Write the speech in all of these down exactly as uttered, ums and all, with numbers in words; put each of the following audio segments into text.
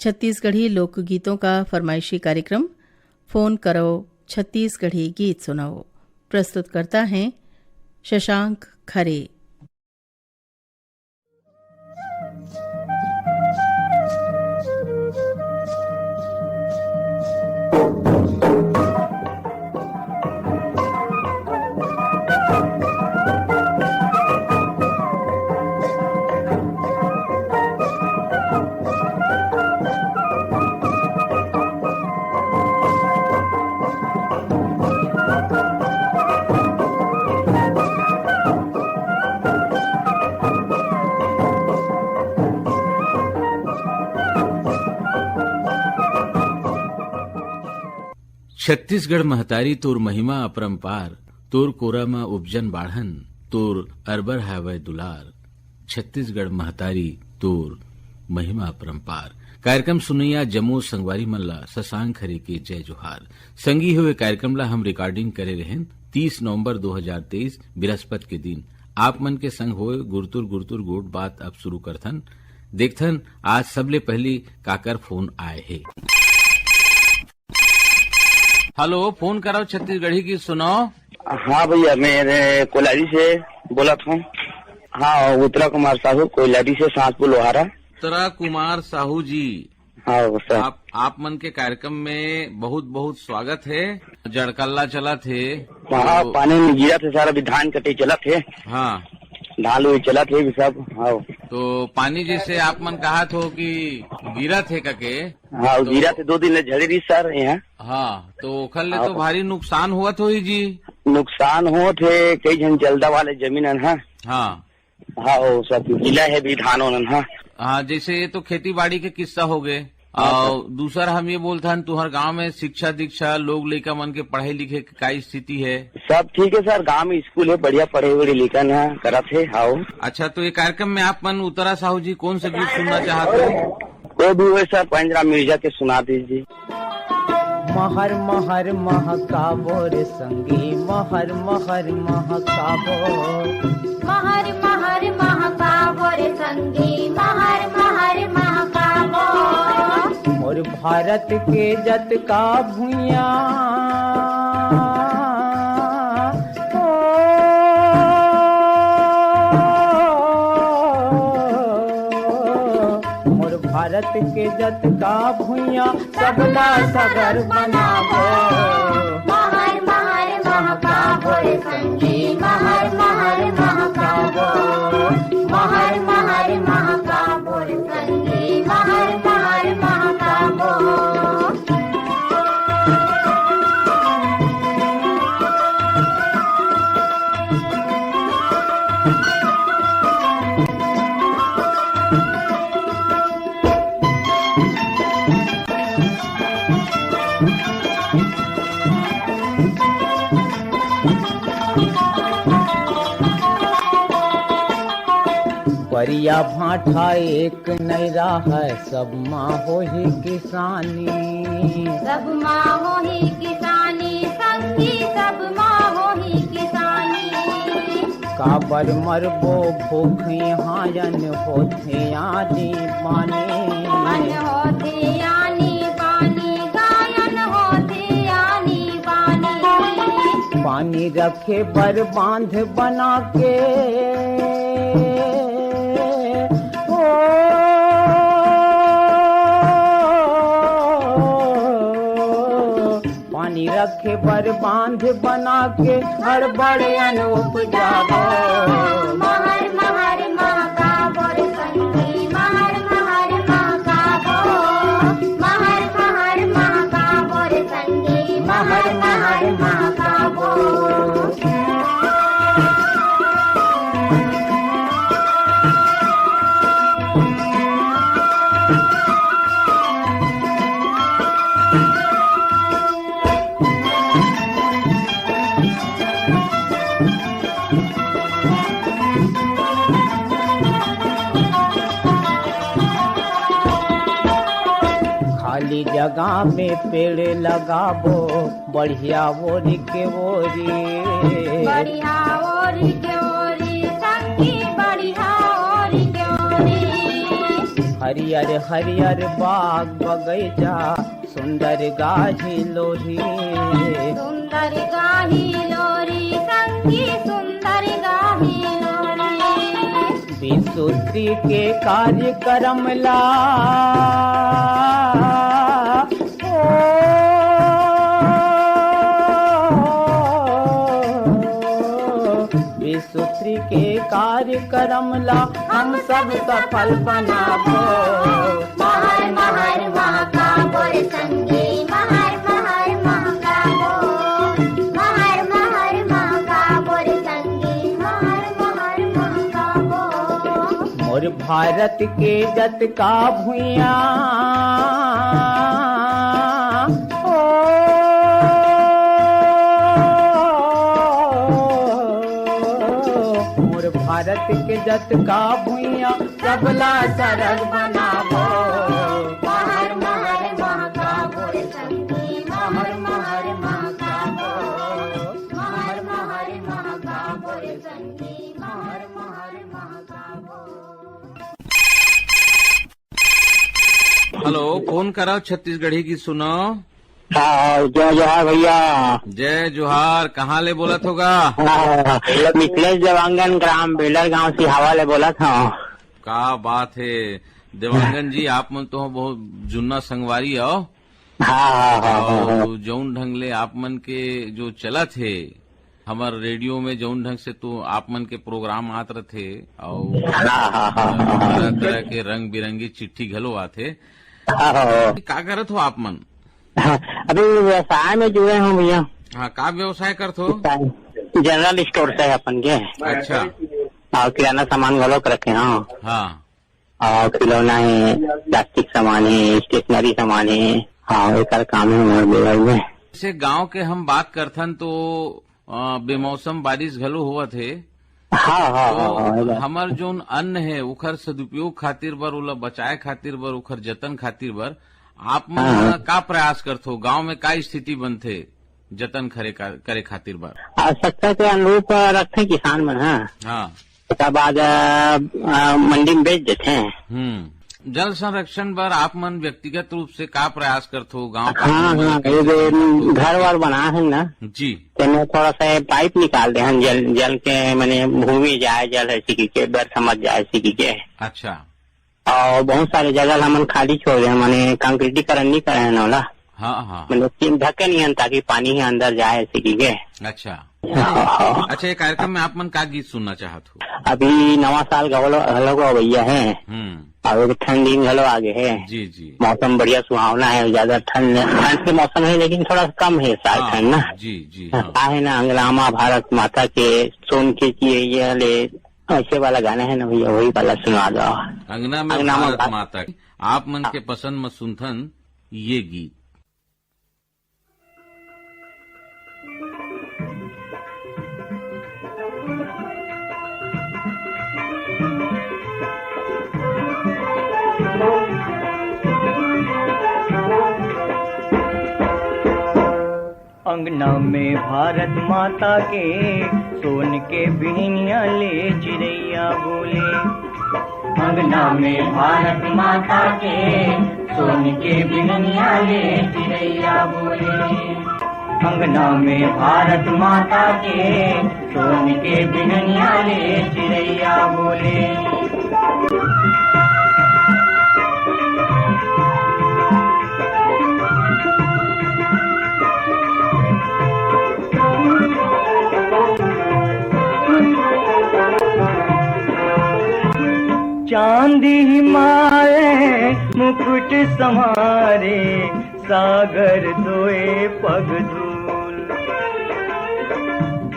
छत्तीसगढ़ी लोकगीतों का फरमाइशी कार्यक्रम फोन करो, छत्तीसगढ़ी गीत सुनाओ। प्रस्तुतकर्ता हैं शशांक खरे। छत्तीसगढ़ महतारी तोर महिमा अपरंपार, तोर कोरा म उपजन बाढ़न, तोर अरबर हावय दुलार। छत्तीसगढ़ महतारी तोर महिमा अपरंपार। कार्यक्रम सुनैया जम्मो संगवारी मन ला शशांक खरे के जय जोहार। संगी हो, ए कार्यक्रम ला हम recording करे रहेन तीस नवंबर दो हज़ार तेईस बिरस्पत के दिन। आप मन के संग होए गुरतुर गुरतुर गोठ बात अब शुरू करथन। देखथन आज सबले पहली काकर फोन आए हे। हेलो, फोन करव छत्तीसगढ़ी गीत सुनाओ। हाँ भैया, मैं कोइलारी से बोलत हूँ। हाँ, उत्तरा कुमार साहू, कोइलारी से, सांसपुर लोहारा। उत्तरा कुमार साहू जी, हाँ सर। आप, आप मन के कार्यक्रम में बहुत बहुत स्वागत हे। जड़कल्ला चलत हे। हाँ, तो पानी में गिरत हे सर, अभी धान कटे चलत हे। हाँ। धान उन चलत हे अभी सब। हाँ। तो पानी जैसे आप मन कहत हो कि गिरत हे कके, हाँ, तो गिरत हे, दो दिन ले झड़ी रही सर यहाँ। हाँ, तो ओखर ले हाँ। तो भारी नुकसान होवत होही जी। नुकसान होत हे, कई झन जलदा वाले जमीन हन, हाँ। हाँ। हाँ, वो सब गिला हे भी धान ओन, हाँ। हाँ, जैसे ये तो खेती बाड़ी के किस्सा हो गए। हाँ, और सर। दूसर हम ये बोलथन, तुहर गांव में शिक्षा दीक्षा, लोग लइका मन के पढ़ाई लिखे के का स्थिति है? सब ठीक है सर, गांव में स्कूल है, बढ़िया पढ़े हुए लइका ना करत है। हाँ। अच्छा, तो ये कार्यक्रम में आप मन उत्तरा साहू जी कौन सा गीत सुनना चाहते हो? कोई भी हो सर, पंजरा मिर्जा के सुना दीजिए। महर महर महकाबो रे संगी, महर महर महकाबो। महर महर महकाबो रे संगी, महर महर महकाबो। मोर भारत के जतका भुइयां, ओ, मोर भारत के जतका भुइयां, सबला सगर बनाबो। महर महर महकाबो रे संगी, महर महर महकाबो। महर महर महकाबो रे संगी, महर महर महकाबो। परिया भांठा एक नइ राहय, सब मा होही किसानी। सब मा होही किसानी, संगी सब मा होही किसानी। काबर मरबो भूख इहाँ, अन्न होथे आनी बानी। अन्न होथे आनी बानी, गायन होथे आनी बानी। पानी रखे बर बांध बना के, ओ, पानी रखे बर बांध बना के, हड़बड़ियन उपजाबो। महर महर महकाबो रे संगी, महर महर महकाबो। महर महर महकाबो रे संगी, महर महर महकाबो। खाली जगह में पेड़ लगाबो, बढ़िया ओरी के ओरी। बढ़िया ओरी के ओरी, संगी बढ़िया ओरी के ओरी। हरियर हरियर बाग बगैचा, सुंदर गाही लोरी। सुंदर गाही लोरी संगी, सुंदर गाही लोरी। बिसुत्ती के कार्यक्रम ला, ओ, बिसुत्ती के कार्यक्रम ला हम सब सफल बनाबो। महर महर महकाबो रे संगी, महर महर महकाबो। महर महर महकाबो रे संगी, महर महर महकाबो। मोर भारत के जतका भुइयां, ओ, मोर भारत के जतका भुइयां, सबला सरग बनाबो। महर महर महकाबो रे संगी, महर महर महकाबो। महर महर महकाबो रे संगी, महर महर महकाबो। हेलो, फोन करव छत्तीसगढ़ी गीत सुनव। हाँ, जय जोहार भैया। जय जोहार, कहाँ ले बोलत हो गा? हाँ, मिथिलेश देवांगन, ग्राम बेलर गांव सिहावा ले बोलत हंव। का बात हे देवांगन जी, आप मन तो बहुत जुन्ना संगवारी हो। हाँ, हाँ, हाँ, हाँ, हाँ। अउ जउन ढंग ले आप मन के जो चलत हे, हमर रेडियो में जउन ढंग से तो आप मन के प्रोग्राम आत रथे, अउ हाँ, हाँ, हाँ, हाँ, हाँ। तरह-तरह के रंग-बिरंगी चिट्ठी घलो आथे। हाँ, हाँ, हाँ। का करत हो आप मन? हाँ, अभी व्यवसाय में जुड़े हंव भैया। हाँ, का व्यवसाय करत हो? जनरल स्टोर से अपन के। अच्छा। अउ किराना सामान घलो रखे हंव। हाँ। अउ खिलौना हे, प्लास्टिक सामान हे, स्टेशनरी सामान हे। हाँ, एकर काम हे मोर बेगर में। जइसे गांव के हम बात करथन तो, अ, बेमौसम बारिश घलो होवत हे। हाँ, हाँ, तो हाँ, हाँ, ये बात। हमर जउन अन्न हे, ओखर सदुपयोग खातिर बर, ओला बचाए खातिर बर, ओखर जतन खातिर बर, आप मन हाँ, हाँ। का प्रयास करथो? गांव में का स्थिति बनथे जतन खरे का, करे खातिर बर? आवश्यकता के अनुरूप रखथे किसान मन, हाँ। हाँ। ओकर बाद, अ, अ, मंडी में बेच देथे। हम्म। जल संरक्षण बर आप मन व्यक्तिगत रूप से का प्रयास करथो? गांव के हाँ, मन हाँ, के ये जो जरूरत हो घर वर बना है ना, जी। तेमे थोड़ा सा पाइप निकाल दे हन, जल, जल के, माने भूमि जाए, जल हे सिकी के, व्यर्थ मत जाए सिकी के। अच्छा। अउ बहुत सारे जगह ला हमन खाली छोड़ दे हन, माने कंक्रीटीकरण नहीं करे हन ओला। हाँ, हाँ। मतलब तीन ढक्कन ही हन, ताकि पानी ही अंदर जाए सिकी के। अच्छा। हाँ, हाँ। अच्छा, ये कार्यक्रम में आप मन का गीत सुनना चाहत हो? अभी नवा साल घलो, घलो अवइया हे। हम्म। अउ एक ठंड दिन घलो आगे हे। जी, जी। मौसम बढ़िया सुहावना हे, ज्यादा ठंड, ठंड के मौसम हे, लेकिन थोड़ा कम हे साल हाँ, ठंड ना। जी, जी, हाँ। का हे ना, अंगना मा भारत माता के, सोन के चिरैया ले, अइसे वाला गाना हे ना भैया, वही वाला सुना दो। अंगना में अंगना में भारत भारत माता के। आप मन के हाँ। पसंद म सुनथन ये गीत। अंगना में भारत माता के, सोन के बिहनिया ले चिरैया बोले। अंगना में भारत माता के, सोन के बिहनिया ले चिरैया बोले। अंगना में भारत माता के, सोन के बिहनिया ले चिरैया बोले। चांदी हिमालय मुकुट संवारे, सागर धोए पग धूल।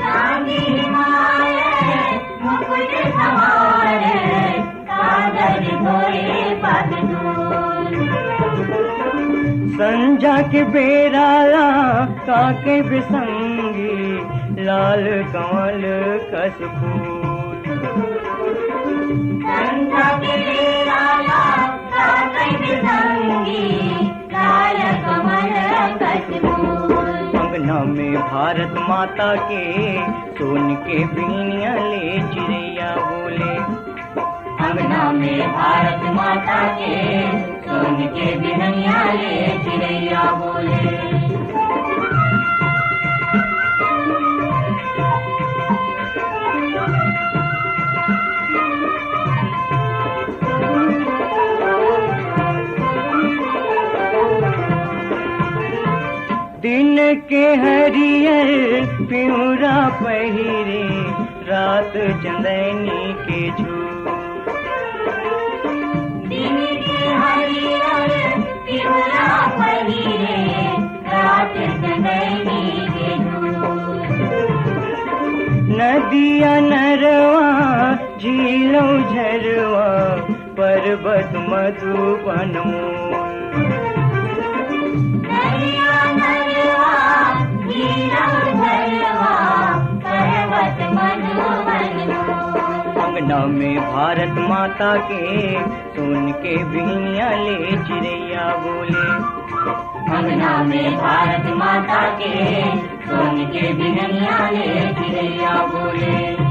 चांदी हिमालय मुकुट संवारे, सागर धोए पग धूल। संझा के बेरा ला काके बिसंगी, लाल कमल कस फूल। संझा के बेरा ला काके बिसंगी, लाल कमल कस फूल। अंगना में भारत माता के, सोन के बिहनिया ले चिरैया बोले। अंगना में भारत माता के, सोन के बिहनिया ले चिरैया बोले। दिन के हरियर पिउरा पहिरे, रात चंदैनी के झूठ। दिन के हरियर पिउरा पहिरे, रात चंदैनी के झूठ। नदिया नरवा झीलो झरवा, पर्वत मधुबन मोर। नदिया नरवा, झीलो झरवा, पर्वत मधुबन मोर। अंगना में भारत माता के, सोन के बिहनिया ले चिरैया बोले। अंगना में भारत माता के, सोन के बिहनिया ले चिरैया बोले।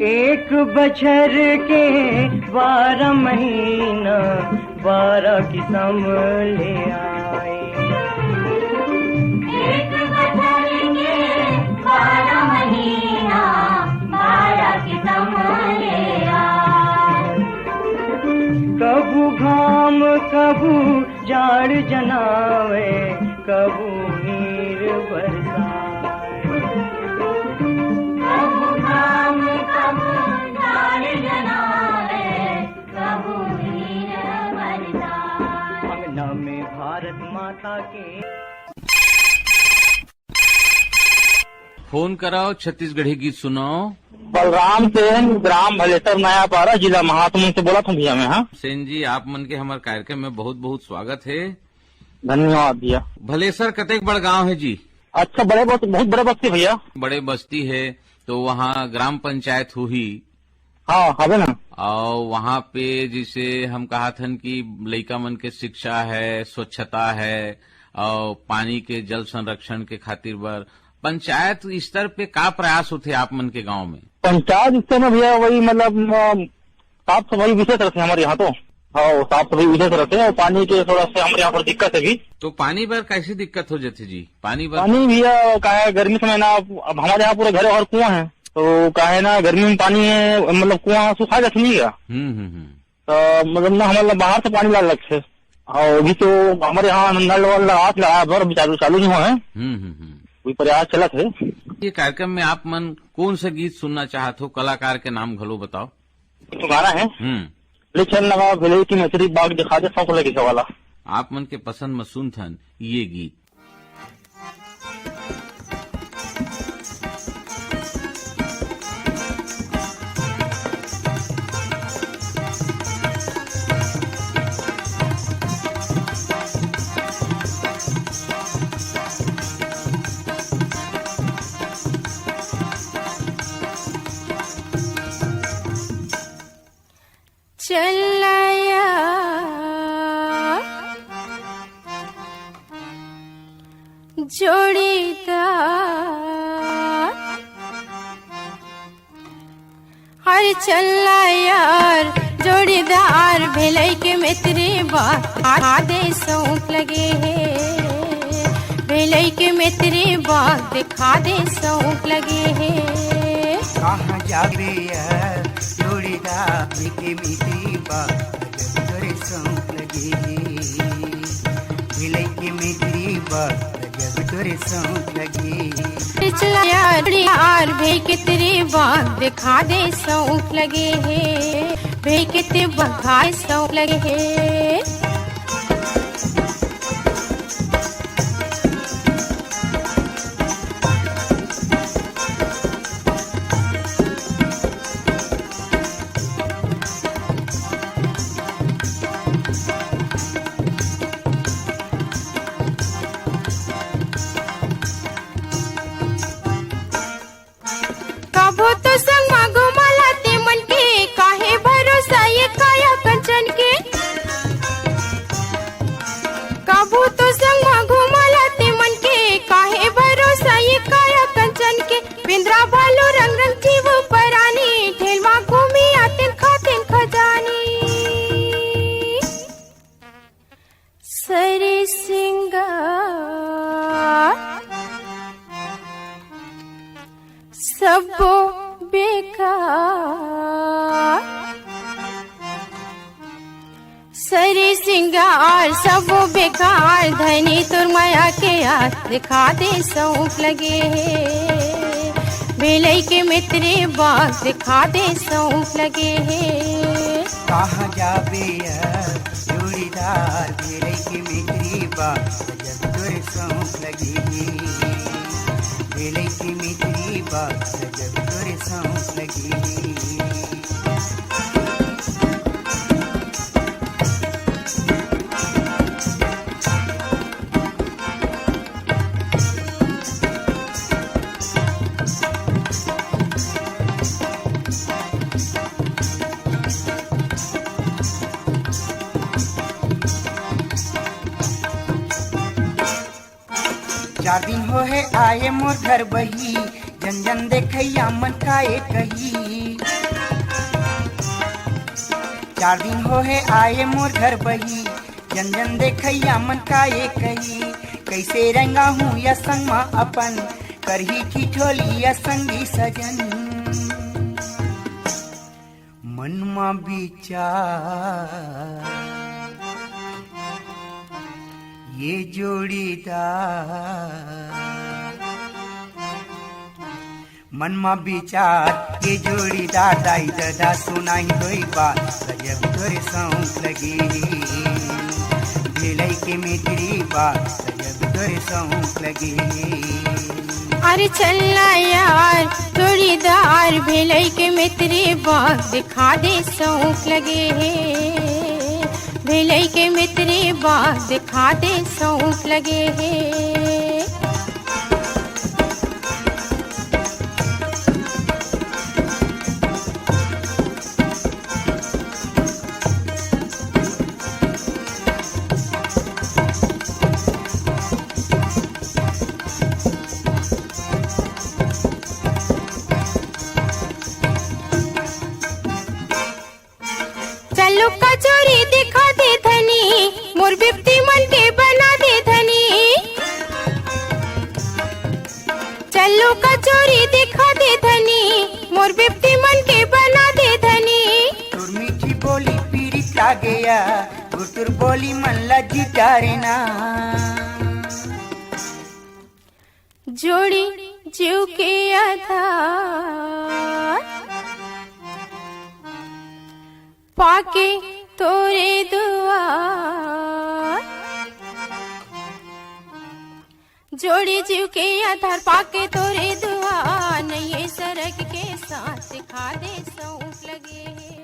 एक बछर के बारह महीना, बारह किसम ले आए। एक बछर के बारह महीना, बारह किसम ले आए। कभू घाम, कभू जाड़ जनावे, कभू नीर बरसाए। कभू घाम, कभू जाड़ जनावे, कभू नीर बरसाए। अंगना में भारत माता के। फोन कराओ, छत्तीसगढ़ी गीत सुनाओ। बलराम सेन, ग्राम भलेसर नयापारा, जिला महासमुंद से बोलत हँव भैया मैं। हाँ सेन जी, आप मन के हमर कार्यक्रम में बहुत बहुत स्वागत हे। धन्यवाद भैया। भलेसर कतेक बड़ गांव हे जी? अच्छा, बड़े बहुत, बहुत बड़े बस्ती भैया। बड़े बस्ती हे, तो वहाँ ग्राम पंचायत होही। हाँ, हवे ना। अउ वहाँ पे जैसे हम कहत हन कि लइका मन के शिक्षा हे, स्वच्छता हे, अउ पानी के, जल संरक्षण के खातिर बर पंचायत स्तर पे का प्रयास होथे आप मन के गांव में? पंचायत स्तर में भैया वही मतलब, अ, साफ सफाई विशेष रथे हमर यहाँ तो। हाँ, साफ सफाई विशेष रथे अउ पानी के थोड़ा से हमर यहाँ पर दिक्कत हे अभी। तो पानी बर कैसे दिक्कत हो जाथे जी? पानी बर पानी भैया का हे, गर्मी समय ना, अब हमर यहाँ पूरा घर और कुआं हे, तो का हे ना, गर्मी में पानी हे, मतलब कुआं सुखा जाथे नहीं का। हम्म, हम्म, हम्म। तो मतलब ना, हमर ला बाहर से पानी लाए लगथे। अउ अभी तो हमर यहाँ नल वल लगा, लगा बर अभी चालू, चालू नहीं हुआ हे। हम्म, हम्म, हम्म। कोई प्रयास चलत हे। ये कार्यक्रम में आप मन कौन सा गीत सुनना चाहत हो, कलाकार के नाम घलो बताओ। तो गाना हे, हम्म। ले चल नवा भिलई के मेतरी बाग दिखा दे, शौक लगे वाला। आप मन के पसंद में सुनथन ये गीत। चलया जोड़ीदार, अरे चलया यार जोड़ीदार, भिलई के मेतरी बाग दिखा दे, शौक लगे हे। भिलई के मेतरी बाग दिखा दे, शौक लगे हे। कहाँ जाबे यार जोड़ीदार, भिलई के मेतरी बाग गजब तोरे शौक लगे हे। भिलई के मेतरी बाग गजब तोरे शौक लगे हे। चलया यार, भिलई के मेतरी बाग दिखा दे, शौक लगे हे। भिलई के मेतरी बाग दिखा दे, शौक लगे हे। कभू तो संग मा घुमाला ते मन के, काहे भरोसा ये काया कर सिंगार सबो बेकार, सरी सिंगार सबो बेकार, धनी तोर मया के यार दिखा दे सौंफ लगे हे, भेलई के मित्री बाग दिखा दे सौंफ लगे हे। कहाँ जाबे अब जोड़ीदार, भेलई के मित्री बाग गजब तोर सौंफ लगे हे, भेलई के मित्री बाग गजब तोर सौंफ लगे हे। चार दिन हो हे आए मोर घर बही, जन जन देखैया मन काए कही। चार दिन हो हे आए मोर घर बही, जन जन देखैया मन काए कही। कैसे रंगा हूँ या संग मा अपन, करही ठिठोली या संगी सजन। मन मा विचार ये जोड़ीदार, मन मा विचार ये जोड़ीदार, दाई ददा सुनाई दोई बात, गजब तोर सौंफ लगे, भेलई के मित्री बात, गजब तोर सौंफ लगे। अरे चलना यार जोड़ीदार, भेलई के मित्री बाग दिखा दे सौंफ लगे हे, भेलई के मित्री बाग दिखा दे सौंफ लगे हे। चलो कचौरी दिखा दे धनी, मोर बिपती मन के बना दे धनी। चलो कचौरी दिखा दे धनी, मोर बिपती मन के बना दे धनी। तोर मीठी बोली पीरित लागे या, गुटुर बोली मन ला जितारे ना। जोड़ी जीव के आधार, पाके तोरे दुआर। जोड़ी जीव के आधार, पाके तोरे दुआर। नइये सरग के साथ सिखा दे सौंफ लगे हे।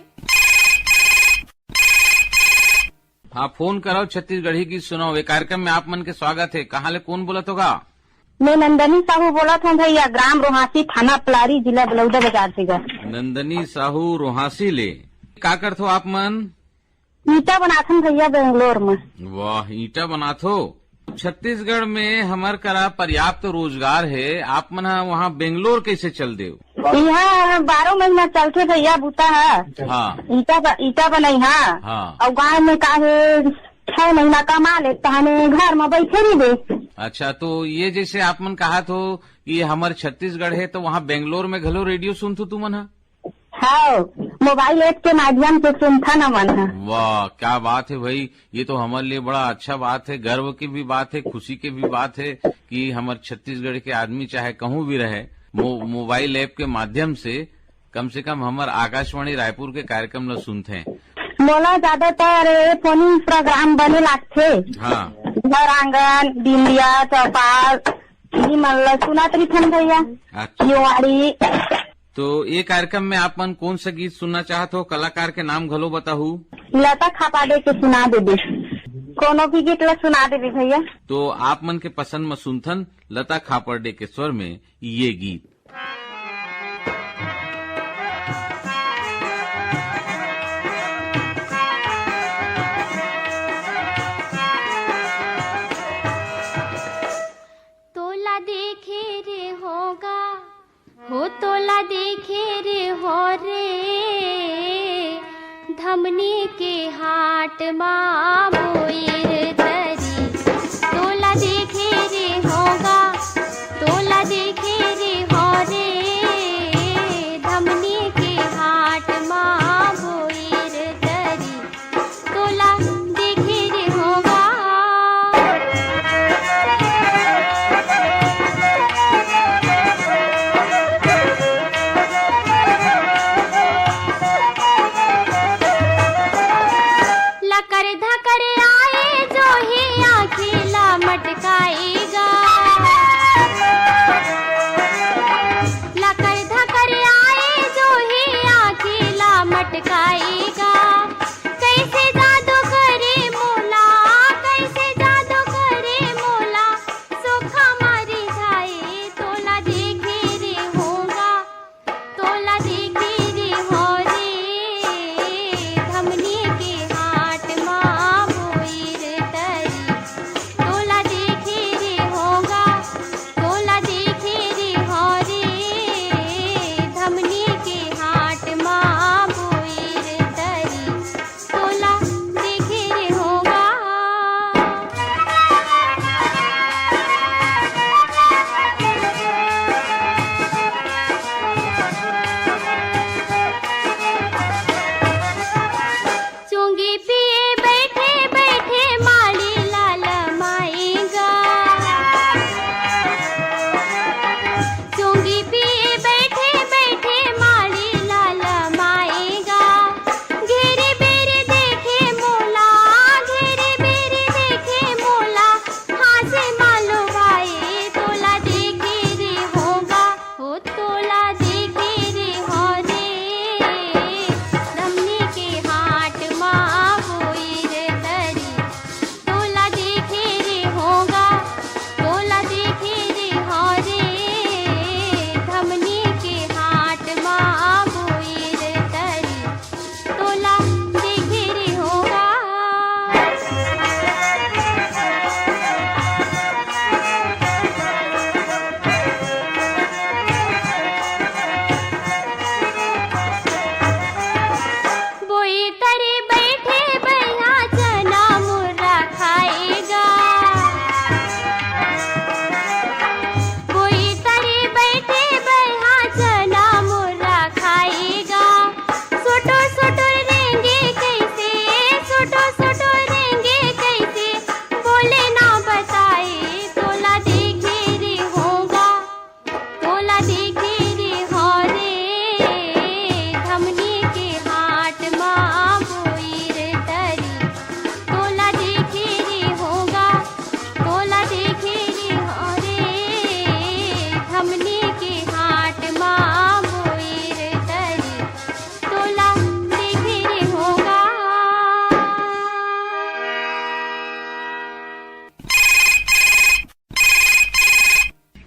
हाँ, फोन करव, छत्तीसगढ़ी गीत सुनव। ए कार्यक्रम में आप मन के स्वागत हे। कहाँ ले कोन बोलत हो गा? मैं नंदनी साहू बोलत हूँ भैया, ग्राम रोहासी, थाना पलारी, जिला बलौदाबाजार से गा। नंदनी साहू रोहासी ले। का करथो आप मन? ईंटा बनाथन भैया बेंगलोर में। वाह, ईंटा बनाथो। छत्तीसगढ़ में हमर करा पर्याप्त रोजगार हे, आप मन ह वहाँ बेंगलोर कैसे चल देव? यहाँ बारह महीना चलथे भैया बूता ह। हाँ। ईंटा ब-, ईंटा बनई हा। हाँ। अउ गाँव में का हे, छह महीना कमा ले, तहने घर में बैठे रहिबे। अच्छा, तो ये जैसे आप मन कहा थो कि ये हमर छत्तीसगढ़ हे, तो वहाँ बेंगलोर में घलो रेडियो सुनथो तुमन ह? हाँ, मोबाइल ऐप के माध्यम से सुनथन हमन ह। वाह, क्या बात है भाई, ये तो हमारे लिए बड़ा अच्छा बात है, गर्व की भी बात है, खुशी की भी बात है कि हमर छत्तीसगढ़ के आदमी चाहे कहूँ भी रहे, मो-, मोबाइल ऐप के माध्यम से कम से कम हमर आकाशवाणी रायपुर के कार्यक्रम ल सुनथे। मोला ज्यादातर ये फोनिंग प्रोग्राम बने लागथे। हाँ। घर आंगन, बिंदिया, चौपाल, ये मन ल सुनत रहिथन भैया। अच्छा। युवाड़ी। तो ये कार्यक्रम में आप मन कौन सा गीत सुनना चाहत हो, कलाकार के नाम घलो बताहू। लता खापाडे के सुना देबे, कोनो भी गीत ला सुना देबे भैया। तो आप मन के पसंद म सुनथन लता खापाडे के स्वर में ये गीत। तोला देखे रे होगा, हो तोला देखे रे हो रे, धमनी के हाट मा बोइर तरी।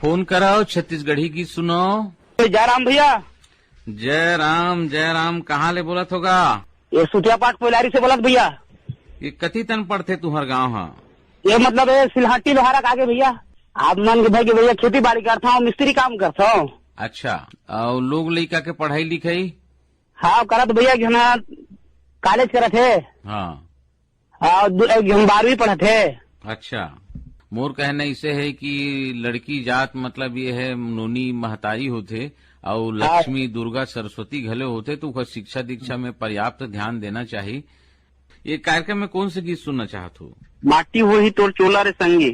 फोन कराओ, छत्तीसगढ़ी गीत सुनाओ। जय राम भैया। जय राम, जय राम। कहाँ ले बोलत होगा? ये सुतिया पाट कोइलारी से बोलत भैया। ये कति तन पड़थे तुहर गांव ह? ये मतलब ये सिलहाटी लोहारा के आगे भैया। आप मन के भाई के भैया खेती बाड़ी करता हूँ, मिस्त्री काम करता हूँ। अच्छा, और लोग लइका के पढ़ाई लिखाई? हाँ, करत भैया, एक जना कॉलेज करत हे। हाँ। और दू-, एक झन बारहवीं पढ़त हे। अच्छा, मोर कहना इसे है कि लड़की जात मतलब ये है नोनी महतारी होथे, और हाँ। लक्ष्मी, दुर्गा, सरस्वती घले होथे, तो ओकर शिक्षा दीक्षा में पर्याप्त ध्यान देना चाहिए। ये कार्यक्रम में कौन से गीत सुनना चाहत हो? माटी होही तोर चोला रे संगी।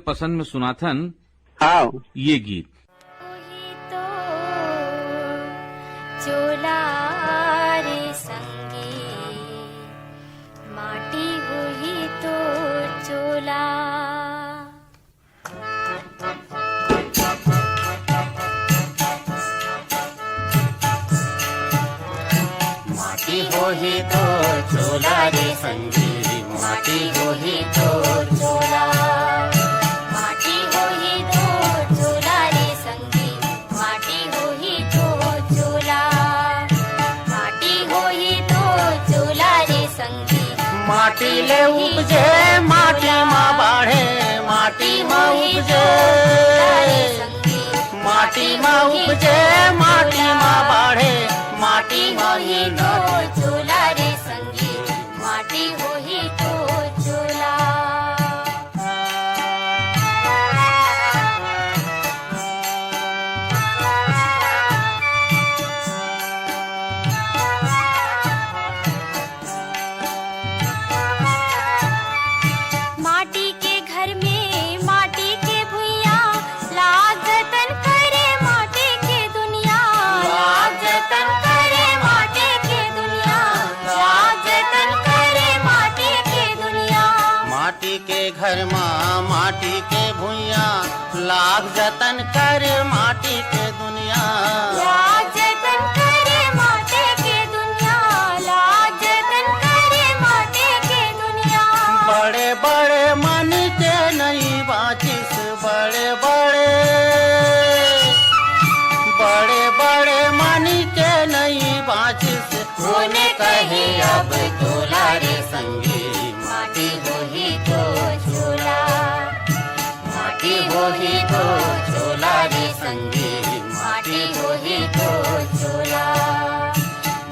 पसंद में सुनाथन। हाँ। ये गीत। होही तोर चोला रे संगी, माटी होही तोर चोला। माटी होही तोर चोला रे संगी, माटी होही तोर चोला। माटी होही तोर चोला रे संगी, माटी होही तोर चोला। माटी होही तोर चोला रे संगी। माटी ले उपजे, माटी मा बाढ़े, माटी मा उपजे। माटी मा उपजे, माटी मा बाढ़े, माटी मा ही तोर चोला रे संगी, माटी होही तोर चोला। माटी के घर में माटी के भुइयां, लाग जतन करे माटी के दुनिया। लाग जतन करे माटी के दुनिया, लाग जतन करे माटी के दुनिया। माटी के घर मा माटी के भुइयां, लाग जतन करे माटी के दुनिया। लाग जतन करे माटी के दुनिया, लाग जतन करे माटी के दुनिया। बड़े बड़े मन के नइ बाँचिस, बड़े बड़े, बड़े बड़े मन के नइ बाँचिस। कोने कहे अब तोला रे संगी, माटी होही तोर चोला। माटी होही तोर चोला रे संगी, माटी होही तोर चोला।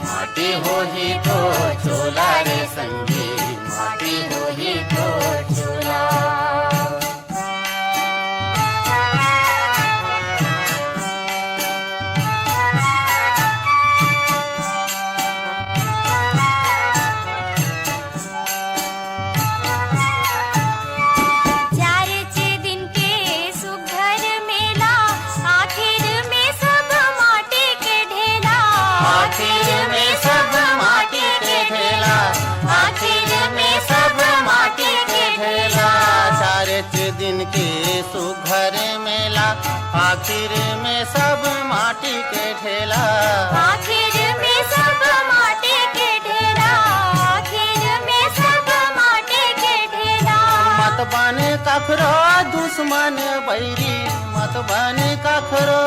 माटी होही तोर चोला रे संगी, माटी होही तोर चोला। चार छे दिन के सुघर मेला, आखिर में सब माटी के ढेला। आखिर में सब माटी के ढेला, आखिर में सब माटी के ढेला। चार छे दिन के सुघर मेला, आखिर में सब माटी के ढेला। आखिर में सब माटी के ढेला, आखिर में सब माटी के ढेला। मत बने कखरो दुश्मन बैरी, मत बने कखरो,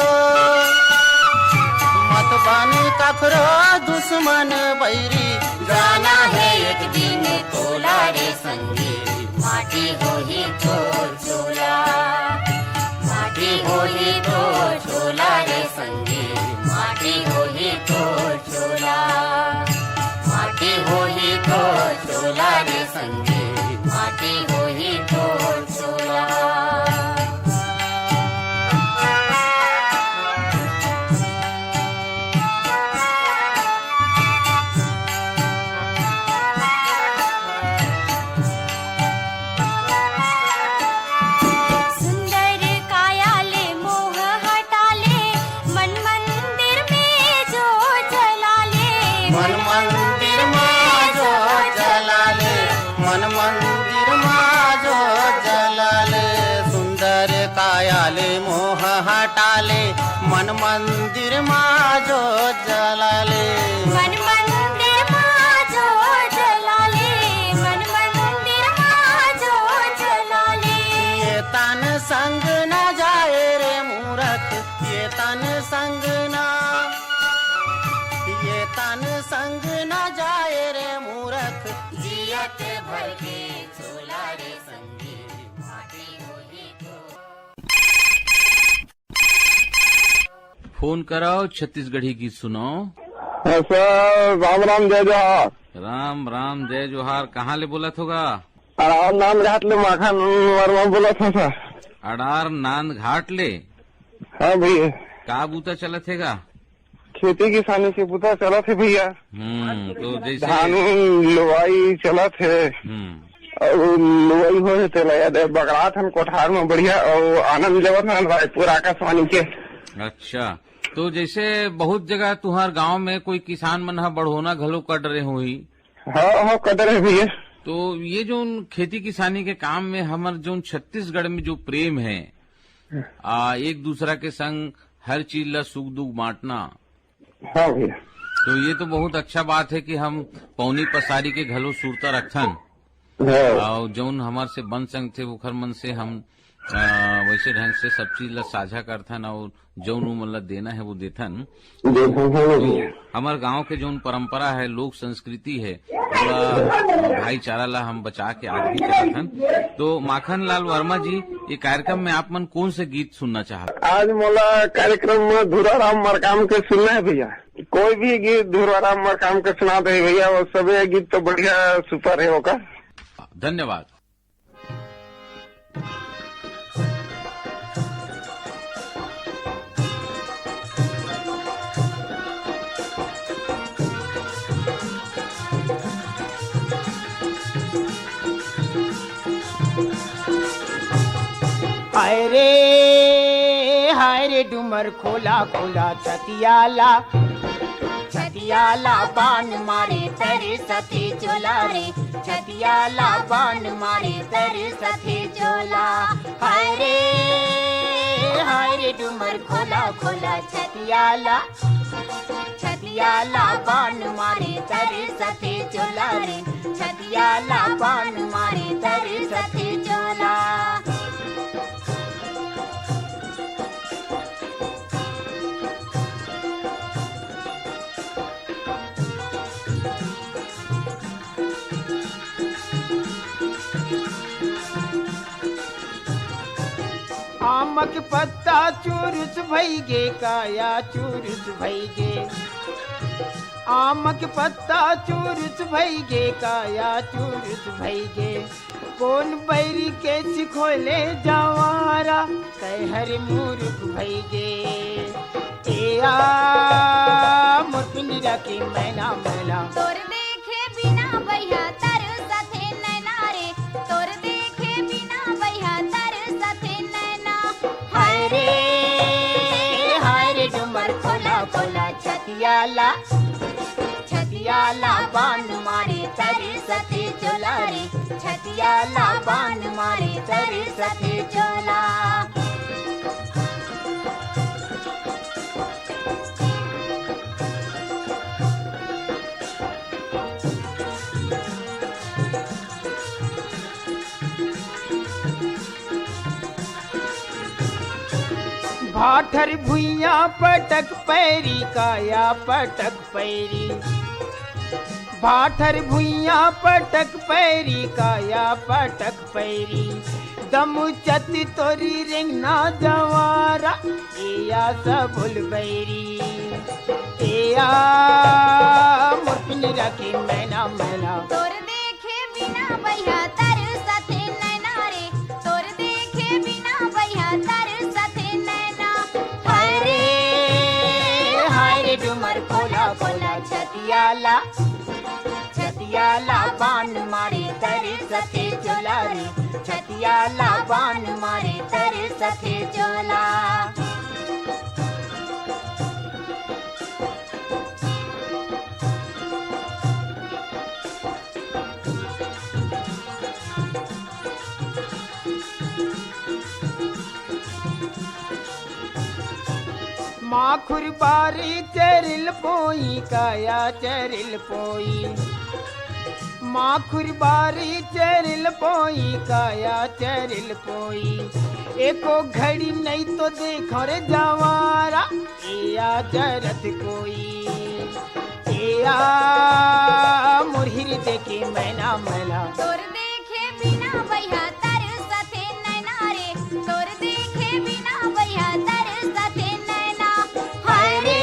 मत बने कखरो दुश्मन बैरी। जाना हे एक दिन तोला रे संगी, माटी होही तोर चोला। माटी होही तोर चोला रे संगी, माटी होही तोर चोला। माटी होही तोर चोला रे संगी, माटी होही तोर चोला। सुंदर काया ले मोह हटा ले, मन मंदिर में जोत जला ले। मन मंदिर में जोत जला ले, मन मंदिर में जोत जला ले। सुंदर काया ले मोह हटा ले, मन मंदिर में जोत जला ले। मन मंदिर में जोत जला ले, मन मंदिर में जोत जला ले। ये तन संग न जाए रे संग ना, ये तन संग ना जाए रे मूरख, जियत भर के झोला रे संगी, माटी होही तो। फोन कराओ, छत्तीसगढ़ी गीत सुनाओ। हाँ सर, राम राम, जय जोहार। राम राम, जय जोहार। कहाँ ले बोलत होगा? अड़ार नांद घाट ले माखन वर्मा बोलत हंव सर। अड़ार नांद घाट ले? हाँ भैया। का बूता चलत हे गा? खेती किसानी के बूता चलत हे भैया। हम्म, तो जैसे धान उन लुवाई चलत हे। हम्म। अउ लुवाई होय हे तेला याद हे, बगरात हन कोठार में बढ़िया अउ आनंद लेवत हन रायपुर आकाशवाणी के। अच्छा, तो जैसे बहुत जगह तुहार गांव में कोई किसान मन ह बढ़ोना घलो कर डरे होही। हाँ, हाँ, कर डरे भैया। तो ये जोन खेती किसानी के काम में हमर जोन छत्तीसगढ़ में जो प्रेम है, आ, एक दूसरा के संग हर चीज ला सुख दुख बांटना। हाँ भैया। तो ये तो बहुत अच्छा बात है कि हम पौनी पसारी के घलो सुरता रखथन। हाँ। अउ जौन हमर से बन संगथे, ओखर मन से हम, अ, वैसे ढंग से सब चीज ला साझा करथन अउ जौन उमन ला देना है, वो देथन। देथन, हाँ तो भैया। हमर गांव के जौन परंपरा है, लोक संस्कृति है, ओला, भाईचारा ला हम बचा के आगे भी चलत हन। तो माखन लाल वर्मा जी, ये कार्यक्रम में आप मन कौन से गीत सुनना चाहत? आज मोला कार्यक्रम में धुराराम मरकाम के सुनना है भैया। कोई भी गीत धुराराम मरकाम के सुना दे भैया, वो सभी गीत तो बढ़िया सुपर है ओकर। धन्यवाद। हाय रे, हाय रे डुमर खोला खोला छतियाला। छतियाला बान मारे तरे सथे चोला रे, छतियाला बान मारे तरे सथे चोला। हाय रे, हाय रे डुमर खोला खोला छतियाला। छतियाला बान मारे तरे सथे चोला रे, छतियाला बान मारे तरे सथे चोला। आमक पत्ता चुरुस भइगे, काया चुरुस भइगे। आमक पत्ता चुरुस भइगे, काया चुरुस भइगे। कोन बैरी के सिखोले जवारा, कैहर मुरुख भइगे। ए आ मोर पिंजरा के मैना, मैना। तोर देखे बिना बइहा तरसथे नैना रे, तोर देखे बिना बइहा तरसथे नैना। हाय रे, हाय रे डुमर खोला खोला छतियाला। छतियाला बान मारे तरे सथे चोला रे, छतियाला बान मारे तरे सथे चोला। भाठर भुइयां पटक पैरी, काया पटक पैरी। भाठर भुइयां पटक पैरी, काया पटक पैरी। दमुचत तोरी रेंगना जवारा, एया सबुल बैरी। एया मोर पिंजरा के मैना, मैना। तोर देखे बिना बइहा तरसथे नैना रे, तोर देखे बिना बइहा तरसथे नैना। हाय रे, हाय रे डुमर खोला खोला छतियाला। छतियाला बान मारे तरसथे चोला रे, छतियाला बान मारे तरसथे चोला। माखुर बारी चरिल पोई, काया चरिल पोई। माखुर बारी चरिल पोई, काया चरिल पोई, एको घड़ी नहीं तो देखो रे जवारा, एया जरत कोई, एया मोर हृदय के मैना, मैना। तोर देखे बिना बइहा तरसथे नैना रे, तोर देखे बिना बइहा तरसथे नैना। हाय रे,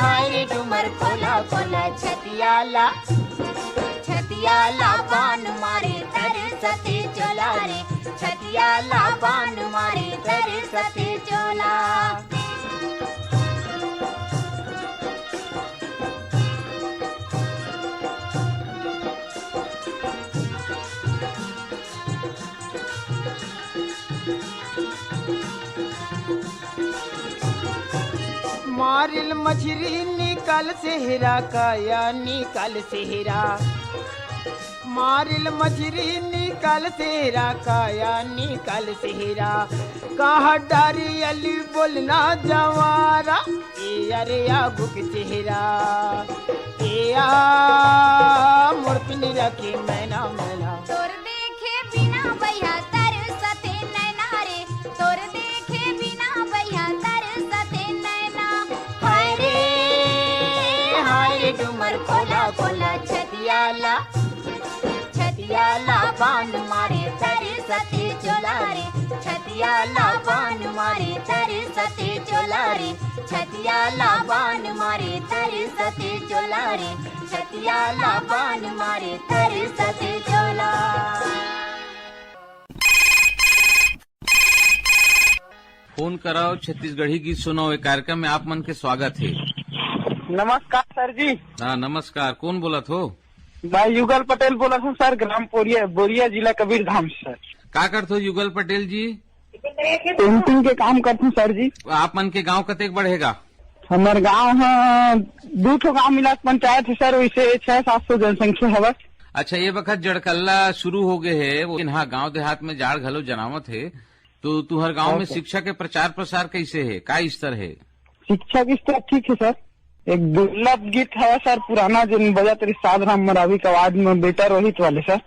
हाय रे डूमर खोला, खोला छतिया ला, छतिया ला बान मारे तरसथे चोला रे, छतिया ला बान मारे तरसथे चोला। मारिल मछरी निकाल सेहरा, काया निकाल सेहरा। मारिल मछरी निकाल सेहरा, काया निकाल सेहरा। कहा डारी अली बोलना जवारा, ए अरे आगू के चेहरा, ए आ मोर पिंजरा के मैना, मैना। तोर देखे बिना बइहा तरसथे नैना रे, तोर देखे बिना बइहा तरसथे नैना। हाय रे, हाय रे डूमर खोला, खोला छतिया ला, छतिया ला बांध मारे तरसथे चोला रे, छतिया ला बांध मारे तरसथे चोला रे, छतिया ला बांध मारे तरसथे चोला रे, छतिया ला बांध मारे तरसथे चोला। फोन कराओ, छत्तीसगढ़ी गीत सुनाओ, ए कार्यक्रम में आप मन के स्वागत हे। नमस्कार सर जी। हाँ, नमस्कार। कौन बोलत हो? मैं युगल पटेल बोलत हूँ सर, ग्राम पोरिया, बोरिया, जिला कबीरधाम से सर। का करत हो युगल पटेल जी? पेंटिंग के काम करत हूँ सर जी। आप मन के गांव कतेक बढ़े गा? हमर गांव ह दू ठो गांव मिला के पंचायत हे सर, वैसे छह सात सौ जनसंख्या हवय। अच्छा, ये बखत जड़कल्ला शुरू हो गए हे, वो इन्हा गांव देहात में जाड़ घलो जनावत हे, तो तुहर गांव में अच्छा। शिक्षा के प्रचार प्रसार कैसे हे, का स्तर हे? शिक्षा के स्तर ठीक हे सर। एक दुर्लभ गीत हवय सर, पुराना, जिन बजत रहिस साधना मरावी के आवाज में, बेटा रोहित वाले सर।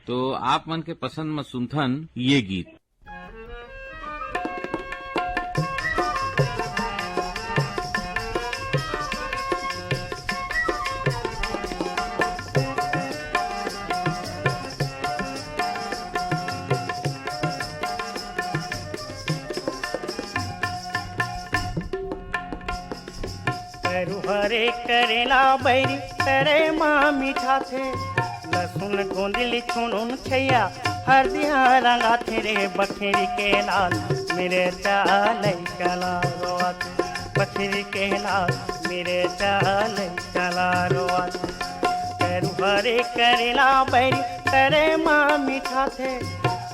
तो आप मन के पसंद में सुनथन ये गीत। तरुहरे करेला बैरी तरे मा मिठाथे, लसुन गोंदली छुनुन छैया हरदिया रंगाथे रे। बखेरी के लाल मिरचा लइका ला रोवाथे, बखेरी के लाल मिरचा लइका ला रोवाथे। तरुहरे करेला बैरी तरे मा मिठाथे,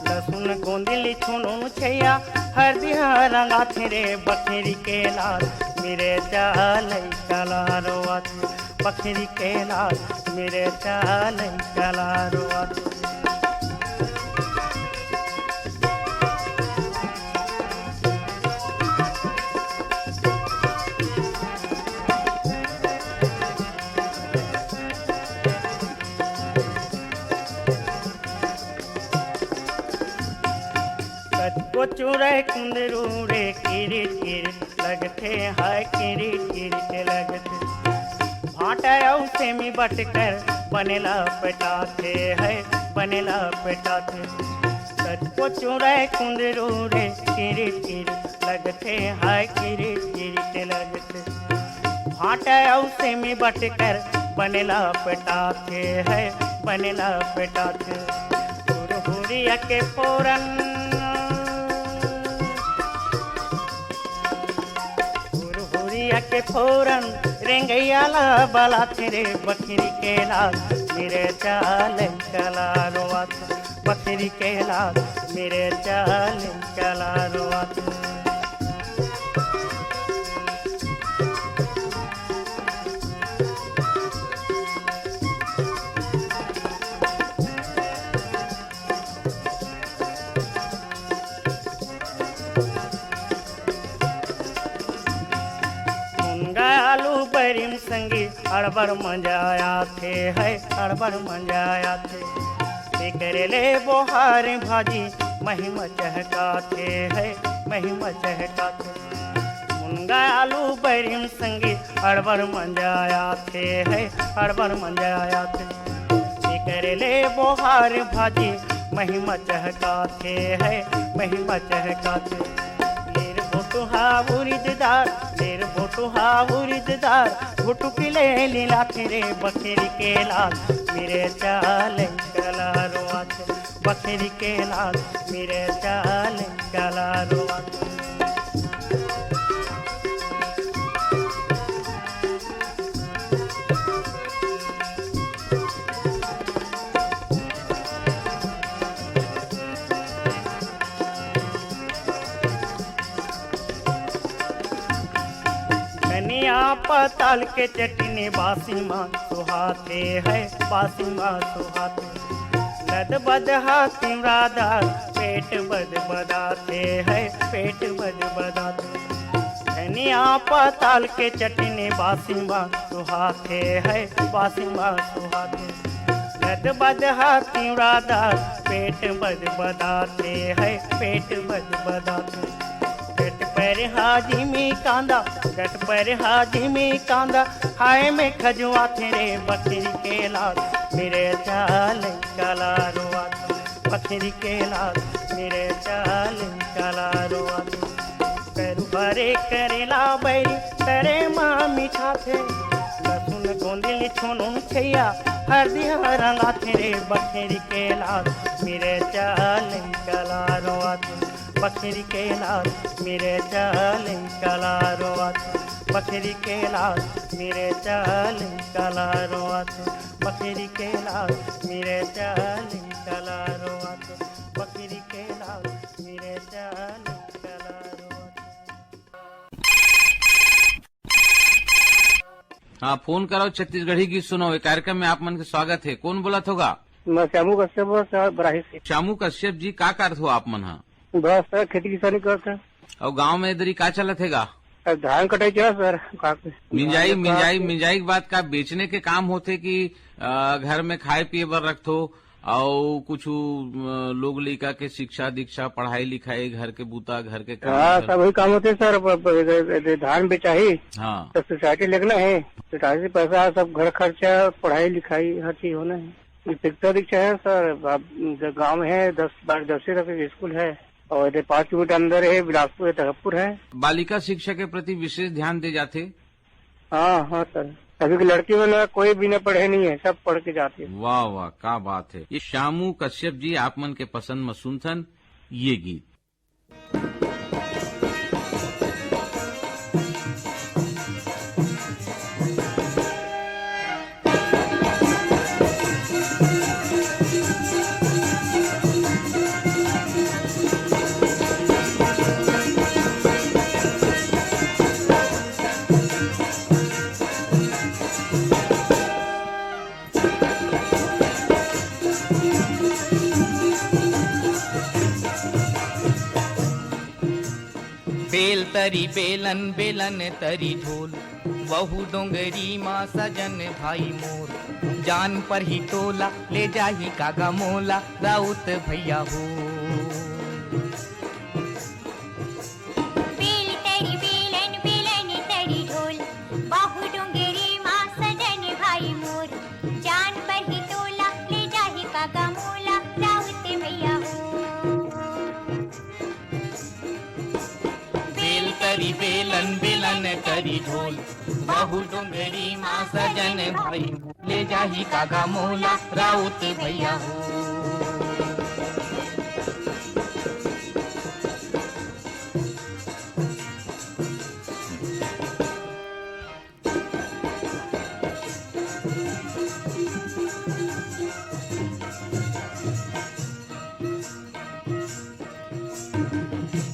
लसुन गोंदली छुनुन छैया हरदिया रंगाथे रे। बखेरी के लाल मिरचा लइका ला रोवाथे, बखेरी के लाल मिरचा लइका ला रोवाथे। कतको चुरय कुंदरू रे, किरिट किरिट लगथे, हाय किरिट किरिट लगथे। भांटा अउ सेमी बटकर बने लपेटाथे, हाय बने लपेटाथे। कतको चुरय कुंदरू रे, किरिट किरिट लगथे, हाय किरिट किरिट लगथे। भांटा अउ सेमी बटकर बने लपेटाथे, हाय बने लपेटाथे। हुरहुरिया के फोरन, हुरहुरिया के फोरन, रेंगइया ला बलाथे रे। बखेरी के लाल मिरचा लइका ला रोवाथे, बखेरी के लाल मिरचा लइका ला रोवाथे। मुनगा आलू प्रेम संगी अड़बड़ मजा आथे है, अड़बड़ मजा आथे। एकरे ले बोहार भाजी महिमा चहकाथे है, महिमा चहकाथे। मुनगा आलू बैरिम संगी अड़बड़ मजा आथे है, अड़बड़ मजा आथे। एकरे ले बोहार भाजी महिमा चहकाथे है, महिमा चहकाथे। लेर भोटुहा उरिद दार, लेर भोटुहा उरिद दार, भुटुकी ले लीलाथे रे बखरी के लाल, मिरे चाल कलारो आथे। बखरी के लाल, मिरे चाल कलारो आथे। धनिया पताल के चटनी बासी मा सुहाथे है, बासी मा सुहाथे। लद बदहा तिमरादार पेट बद बदाथे है, पेट बद बदाथे। धनिया पताल के चटनी बासी मा सुहाथे है, बासी मा सुहाथे। लद बदहा तिमरादार पेट बद बदाथे है, पेट बद बदाथे। गट पर हाजिमी कांदा, गट पर हाजिमी कांदा, हाय में खजुआथे रे बखरी के लाल, मिरे चाल कलारो आथे। बखरी के लाल, मिरे चाल कलारो आथे। करू हरे करेला बैरी, तरे मा मिठाथे। लसुन गोंदली छोनुन छैया, हरदी हा रंगाथे रे बखरी के लाल, मिरे चाल कलारो आथे। बखरी के लाल, मिरे चाल कलारो आथे। बखरी के लाल, मिरे चाल कलारो आथे। बखरी के लाल, मिरे चाल कलारो आथे। बखरी के लाल, मिरे चाल कलारो आथे। हाँ, फोन करो, छत्तीसगढ़ी गीत सुनो, ये कार्यक्रम में आप मन के स्वागत है। कौन बोलत होगा? मैं श्यामू कश्यप बोलत हूँ, बराही से। श्यामू कश्यप जी, का करत हो आप मन हा? बस सर, खेती किसानी करत है। और गांव में इधर ही का चलत है गा? अब धान कटाई चला सर, का मिंजाई, धान मिंजाई, का मिंजाई के बाद का बेचने के काम होथे कि, अ, घर में खाए पिए बर रखथो? अउ कुछु, अ, लोग लइका के शिक्षा दीक्षा, पढ़ाई लिखाई, घर के बूता, घर के काम, हाँ, घर सब वही काम होथे सर। अब, अब, अब, अब धान बेचाही, हाँ। तो सोसाइटी लेगना है, सोसाइटी से पैसा, सब घर खर्चा, पढ़ाई लिखाई, हर चीज होना है। ये शिक्षा दीक्षा है सर, अब जो गांव में है, दस बारह, दसवीं तक के स्कूल है, और इधर पाँच किलोमीटर अंदर है, बिलासपुर है, तखतपुर है। बालिका शिक्षा के प्रति विशेष ध्यान दे जाथे। हाँ, हाँ सर, अभी के लड़की मन कोई भी न पढ़े नहीं है, सब पढ़ के जाते हैं। वाह, वाह, का बात है। ये श्यामू कश्यप जी, आप मन के पसंद म सुनथन ये गीत। बेल तरी बेलन, बेलन तरी ढोल, वहू डोंगरी मा सजन भाई मोर। जान परही तोला, ले जाही कागा मोला, राउत भैया हो। बेल तरी बेलन, बेलन तरी ढोल, वहू डोंगरी मा सजन भाई मोर। जान परही तोला, ले जाही कागा मोला, राउत भैया हो। बेल तरी बेलन, बेलन तरी ढोल, वहू डोंगरी मा सजन भाई, ले जाही कागा मोला, राउत भैया हो।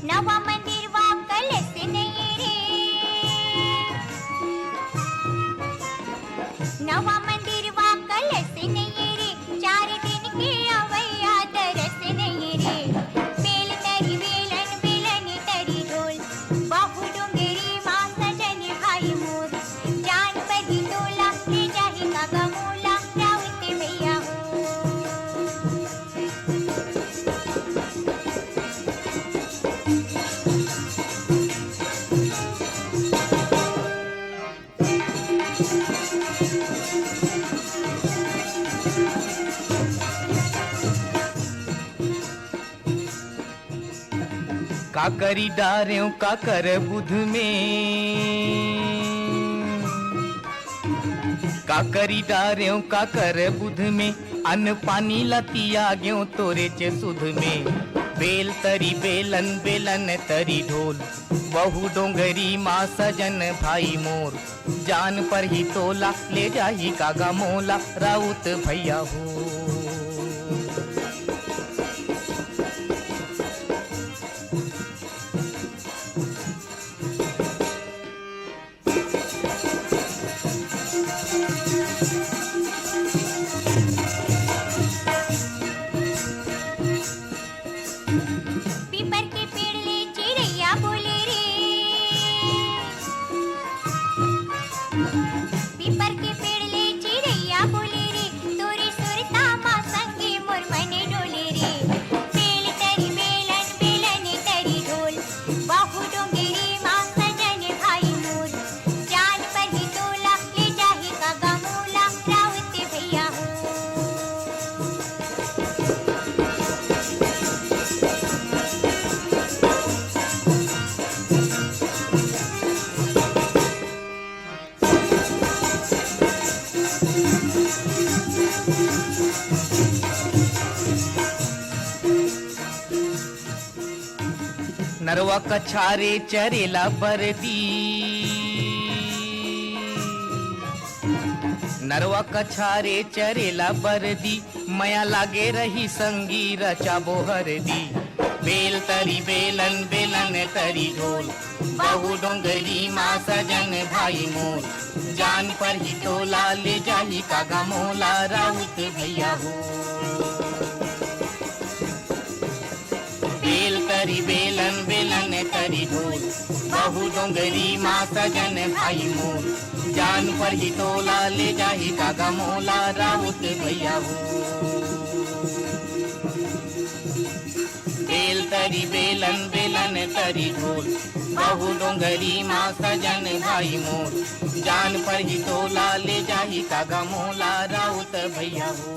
नवा मंदिरवा कलश नइये रे, नवा मंदिरवा कलश नइये रे, चार दिन के अवैया दरस नइये रे। बेल तरी बेलन, बेलन तरी ढोल, वहू डोंगरी मा सजन भाई मोर। जान काकरी डारेंव काकर बुध में, काकरी डारेंव काकर बुध में, अन्न पानी ला तियागेंव तोरेच सुध में। बेल तरी बेलन, बेलन तरी ढोल, वहू डोंगरी मा सजन भाई मोर। जान परही तोला, ले जाही का गा मोला, राउत भैया हो। पीपर के पेड़ ले चिरैया बोले रे, पीपर के पेड़ ले चिरैया बोले रे, तोरे सुरता मा संगी मोर मन डोले रे। बेल तरी बेलन, बेलन तरी ढोल, बाहु डोंगरी मा सजन भाई मोर। जान परही तोला, ले जाही का गा मोला, राउत भैया हो। नरवा कछारे चरेला बरदी, नरवा कछारे चरेला बरदी, मया लागे रही संगी रचाबो हरदी। बेल तरी बेलन, बेलन तरी ढोल, बाहु डोंगरी मा सजन भाई मोर। जान परही तोला, ले जाही का गा मोला, राउत भैया हो। बेल तरी बेलन, बेलन तरी ढोल, बाहु डोंगरी मा सजन भाई मोर। जान परही तोला, ले जाही का गा मोला, राउत भैया हो। बेल तरी बेलन, बेलन तरी ढोल, बाहु डोंगरी मा सजन भाई मोर। जान परही तोला, ले जाही का गा मोला, राउत भैया हो।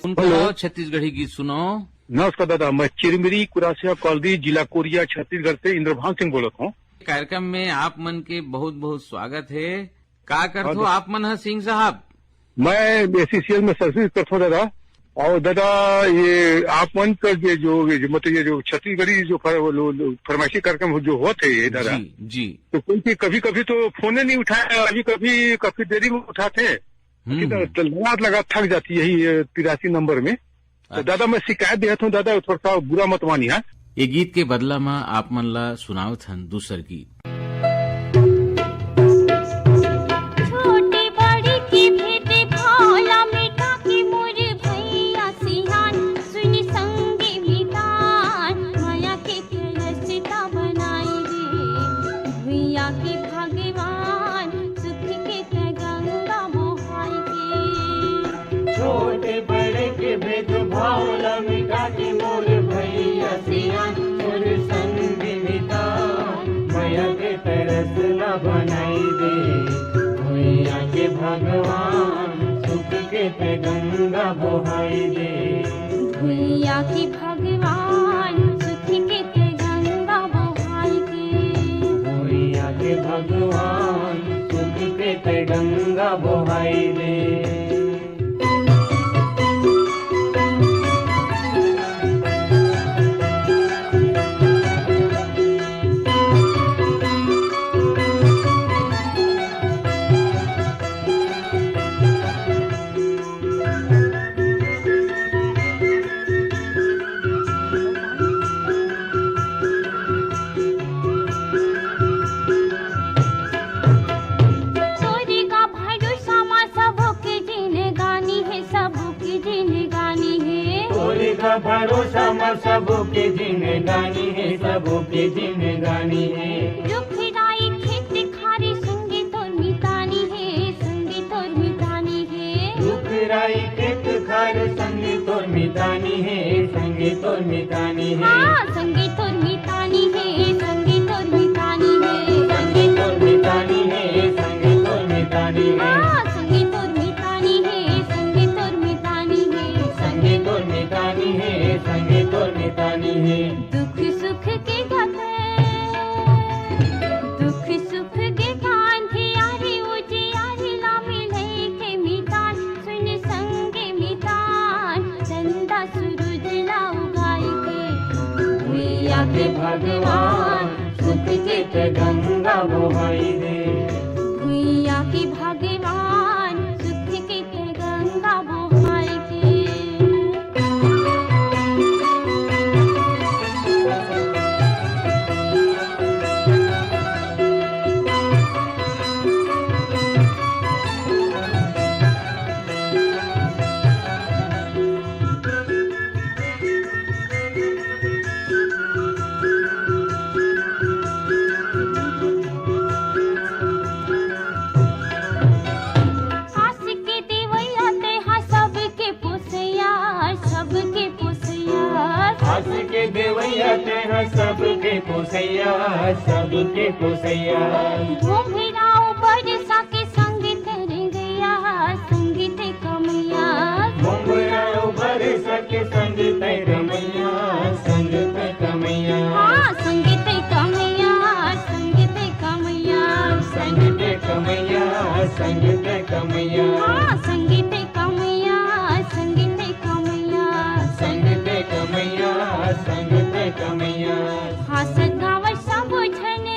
सुनते हेलो। रहो छत्तीसगढ़ी गीत सुनो। नमस्कार दादा, मैं चिरमिरी कुरासिया कॉलोनी, जिला कोरिया, छत्तीसगढ़ से इंद्रभान सिंह बोलत हूँ। कार्यक्रम में आप मन के बहुत बहुत स्वागत है। का करत हाँ हो दादा। आप मन ह सिंह साहब? मैं एसईसीएल में सर्विस करत हूँ दादा। और दादा, ये आप मन का ये जो, ये जो, मतलब, ये जो छत्तीसगढ़ी जो फर-, वो लो-, लो-, फरमाइशी कार्यक्रम जो होत है ये दादा, जी, जी। तो कोई की कभी-कभी तो फोन ही नहीं उठाया, कभी-कभी काफी देरी में उठाते हैं। हम्म। कितना तो लगा, लगा थक जाती है ये तिरासी नंबर में। तो अच्छा। दादा, मैं शिकायत देत हूँ दादा, थोड़ा सा बुरा मत मानिए, हाँ? ये गीत के बदला में आप मन ला सुनावत हन दूसर गीत। छोटे बड़े के भेद भाव ला मिटा के मोर भैया सियान, सुन संगी मितान, मया के रस्ता बनाई दे। भुइया के भगवान, सुख के ते गंगा मोहाई दे। छोटे बड़े के भेदभाव ला मिटा के मोर भैया सियान, मोर संग मितान, मया के तरस ला बनाई दे। भुइया के भगवान, सुख के ते गंगा बोहाई दे। भुइया के भगवान, सुख के ते गंगा बोहाई दे। भुइया के भगवान, सुख के ते गंगा बोहाई दे। तोरे का भरोसा मा सबो के जिनगानी हे, सबो के जिनगानी हे। तोरे का भरोसा मा सबो के जिनगानी हे, सबो के जिनगानी हे। रुख राई खेत खार संगे तोर मितानी हे, संगे तोर मितानी हे। रुख राई खेत खार संगे तोर मितानी हे, संगे तोर मितानी हे। हाँ, संगे तोर मितानी हे, संगे तोर मितानी हे। संगे तोर मितानी हे, संगे तोर मितानी हे। हाँ, संगे तोर मितानी हे, संगे तोर मितानी हे। संगे दुख सुख के गत, दुख सुख के कांधियारी उजियारी ला मिलई के मितान, सुन संगे मितान, चंदा सूरज ला उगाई के। भुइया के भगवान सुख के ते गंगा बोहाई दे। भुइया के भगवान सुख के ते गंगा बोहाई के। आस के देवैया तेहा सबके पोसैया, सबके पोसैया। आस के देवैया तेहा सबके पोसैया, सबके पोसैया। भोंभरा बरसा के संग तेरे गैया, संग ते कमैया। भोंभरा बरसा के संग ते कमैया, संग ते कमैया। हाँ, संग ते कमैया, संग ते कमैया। संग ते कमैया, संग ते कमैया। हाँ, संग ते कमैया, संग ते कमैया। संग ते कमैया, संग ते कमैया। हाँसत गावत सबो झने,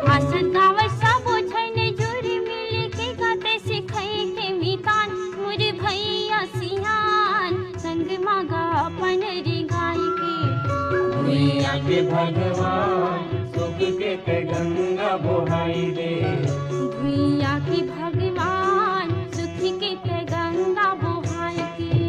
हाँसत गावत सबो झने जुरी मिली के गाते सिखाई के मितान, मोर भैया सियान, संग मा गा अपन रे गाई के। भुइया के भगवान सुख के ते गंगा बोहाई दे। भुइया के भगवान सुख के ते गंगा बोहाई के।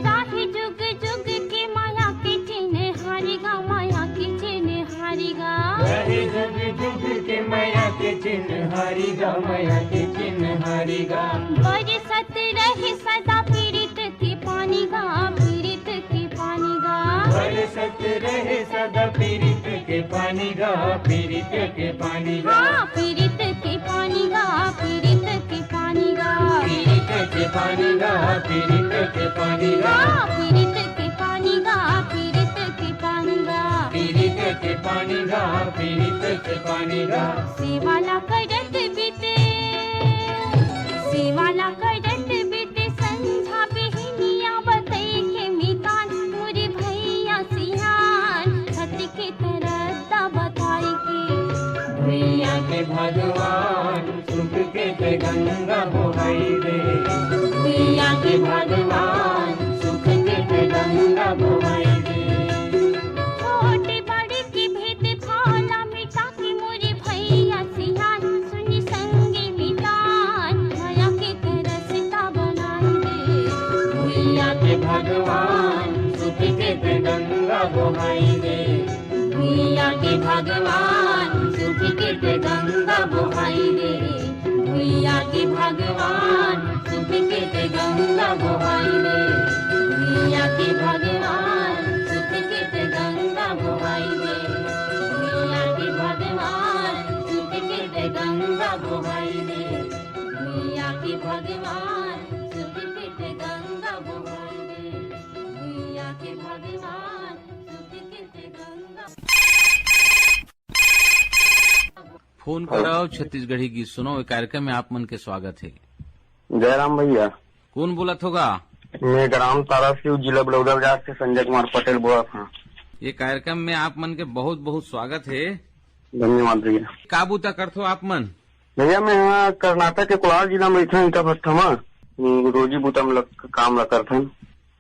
राहे जुग जुग के माया के चिन्ह हारी गा, माया के चिन्ह हारी गा। राहे जुग जुग के माया के चिन्ह हारी गा, माया के चिन्ह हारी गा। बरसत रहे सदा पीरित के पानी गा, पीरित के पानी गा। बरसत रहे सदा पीरित के पानी गा, पीरित के पानी गा। हाँ, पीरित के पानी गा, पीरित के पानी गा। पीरित के पानी गा, पीरित के पानी गा। हाँ, पीरित के पानी गा, पीरित के पानी गा। पीरित के पानी गा, पीरित के पानी गा। सेवा ला करत बीते, सेवा ला करत बीते संझा बिहनिया बतई के मितान, मोर भैया सियान, छत के तरद्दा बताई के। भुइया के भगवान सुख के ते गंगा बोहाई दे। भुइया के भगवान सुख के ते गंगा बोहाई दे। छोटे बड़े के भेद भाव ला मिटा के मोर भैया सियान, सुन संगे मितान, मया के ते रस्ता बनाई दे। भुइया के भगवान सुख के ते गंगा बोहाई दे। भुइया के भगवान सुख के ते गंगा बोहाई दे। भुइया के भगवान सुख के ते गंगा बोहाई दे। भुइया के भगवान सुख के ते गंगा बोहाई दे। भुइया के भगवान सुख के ते गंगा बोहाई दे। भुइया के भगवान सुख के ते गंगा बोहाई दे। भुइया के भगवान सुख के ते गंगा। फोन करव, छत्तीसगढ़ी गीत सुनव, ए कार्यक्रम में आप मन के स्वागत हे। जय राम भैया। कोन बोलत हो गा? मैं ग्राम तारासिव, जिला बलौदाबाजार से संजय कुमार पटेल बोलत हँव। ए कार्यक्रम में आप मन के बहुत बहुत स्वागत हे। धन्यवाद भैया। का बूता करथो आप मन? भैया, मैं यहाँ कर्नाटक के कोलार जिला में रहिथँव, ईटा भट्ठा में, हम्म, रोजी बूता में लग, काम ला करथन।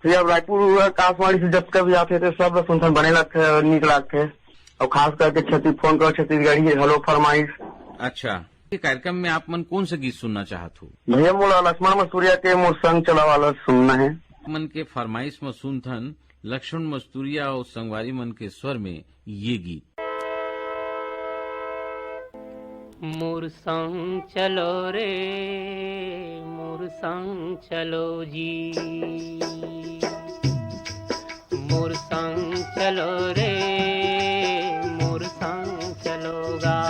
भैया, रायपुर आकाशवाणी से जतका भी आथे, ते सब ला सुनथन, बने लगथे, नीक लगथे। अउ खास करके छत्ती-, फोन करो छत्तीसगढ़ी, हेलो फरमाइश। अच्छा, ए कार्यक्रम में आप मन कोन से गीत सुनना चाहत हो? भैया, मोला लक्ष्मण मस्तुरिया के मोर संग चला वाला सुनना हे। आप मन के फरमाइश में सुनथन लक्ष्मण मस्तुरिया अउ संगवारी मन के स्वर में ये गीत। मोर संग चलो रे, मोर संग चलो जी। मोर संग चलो रे, मोर संग चलो गा।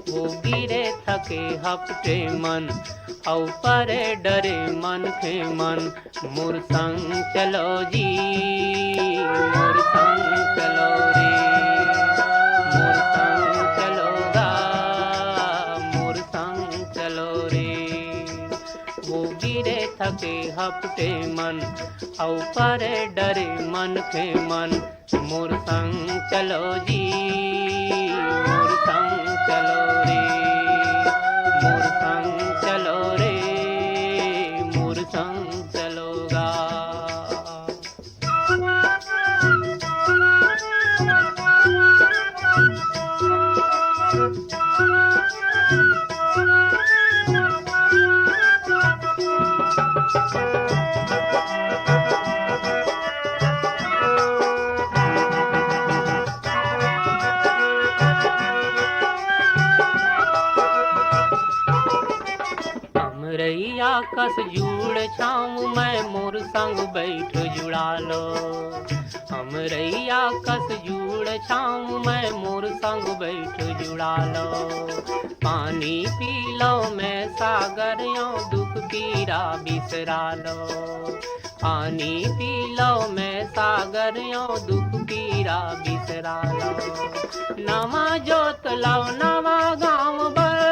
वो गिरे थके हपटे मन, अउ परे डरे मनखे मन। मोर संग चलो जी, मोर संग चलो रे, मोर संग चलो गा, मोर संग चलो रे। वो गिरे थके हपटे मन, अउ परे डरे मनखे मन। मोर संग चलो जी, मोर संग चलो रे, मोर संग चलो रे, मोर संग चलो गा। अमरैया कस जुड़ छाँव मैं, मोर संग बैठ जुड़ा लो। अमरैया कस जुड़ छाँव मैं, मोर संग बैठ जुड़ा लो। पानी पी लो मैं सागर यो, दुख पीरा बिसरा लो। पानी पी लो मैं सागर यो, दुख पीरा बिसरा लो। नवा जोत लाओ नवा गाँव बर,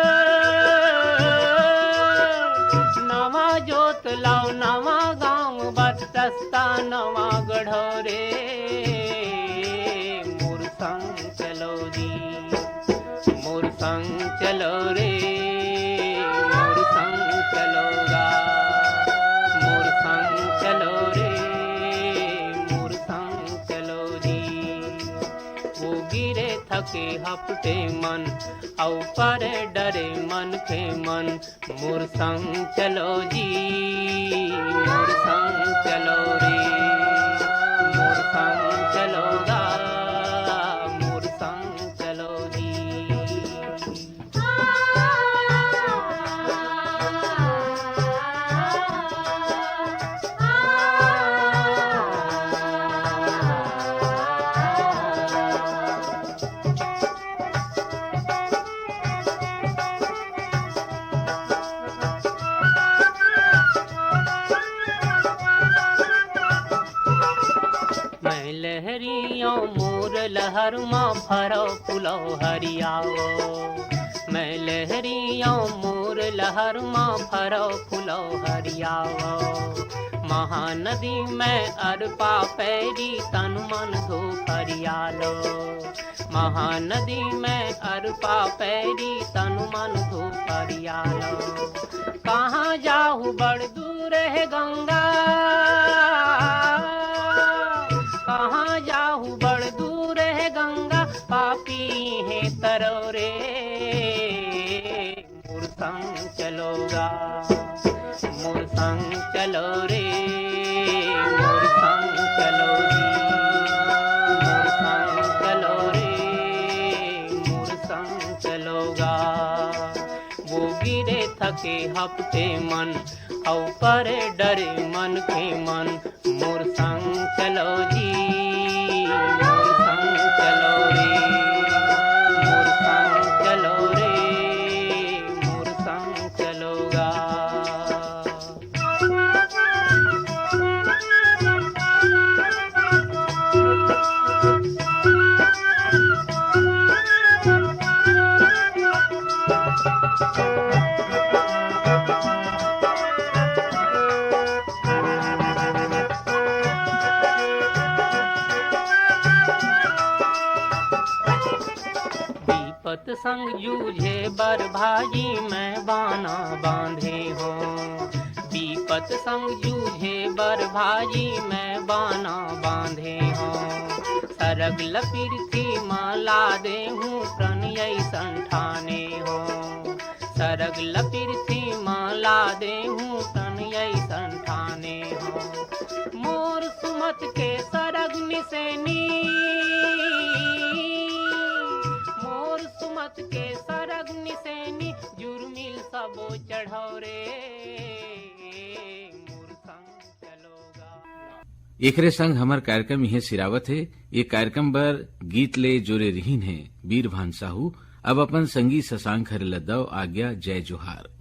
नवा जोत लाओ नवा गाँव बर, रस्ता नवा गढ़ो रे। मोर संग चलो जी, मोर संग चलो रे, मोर संग चलो गा, मोर संग चलो रे, मोर संग चलो जी। वो गिरे थके हपटे मन, अउ परे डरे मनखे मन। मोर संग चलो जी, मोर संग चलो रे, मोर संग चलो गा, मोर संग चलो जी। मैं लहरियों मोर लहर मा फरो फुलो हरियाओ। मैं लहरियों मोर लहर मा फरो फुलो हरियाओ। महानदी में अरपा पैरी तन मन धो फरियालो। महानदी में अरपा पैरी तन मन धो फरियालो। कहाँ जाहू बड़ दूर है गंगा, कहाँ जाहू बड़ दूर है गंगा, पापी है तरो रे। मोर संग चलो गा, मोर संग चलो रे, मोर संग चलो जी, मोर संग चलो रे, मोर संग चलो गा। वो गिरे थके हपटे मन, अउ परे डरे मनखे मन। मोर संग चलो जी, मोर संग चलो रे, मोर संग चलो रे, मोर संग चलो गा। विपत संग जूझे बर भाजी मैं बाना बांधे हों। विपत संग जूझे बर भाजी मैं बाना बांधे हों। सरग ल पिरथी म ला देहूँ, प्रण अइसन ठाने हों। सरग ल पिरथी म ला देहूँ, प्रण अइसन ठाने हों। मोर सुमत के सरग निसेनी, मोर सुमत के सरग एकरे संग हमर कार्यक्रम इहें सिरावत हे। ये कार्यक्रम बर गीत ले जोरे रिहिन हे बीरभान साहू। अब अपन संगी शशांक हरे लद्दाव आज्ञा, जय जोहार।